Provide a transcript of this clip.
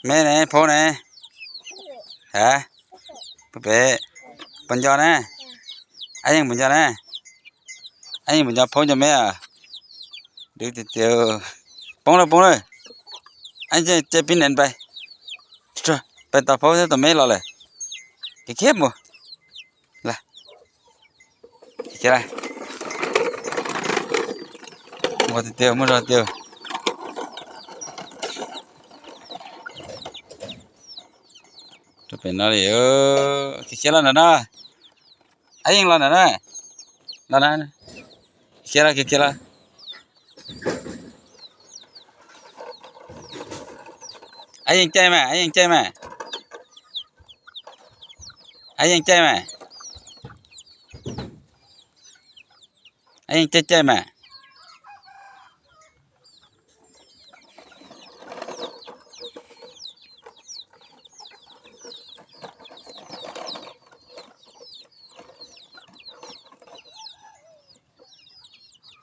Me ne, phaub ne? Ha? Pem, puas nco na? Ab Yeej puas nco na? Ab Yeej puas nco phaub nco me? Dwb tiag tiag. Poob lawm, poob lawm. Ab Yeej, caij pib nees pais, pais tos phaub thiab tos me los lawm. Khiav khiav mus. Ua tiag tiag, muaj zog tiag. Rau pem no li, khiav khiav los ntawm no. Ab Yeej los ntawm no. Los na. Khiav los, khiav khiav los. Ab Yeej caij mas, Ab Yeej caij mas. Ab Yeej caij mas. Ab Yeej caij caij mas.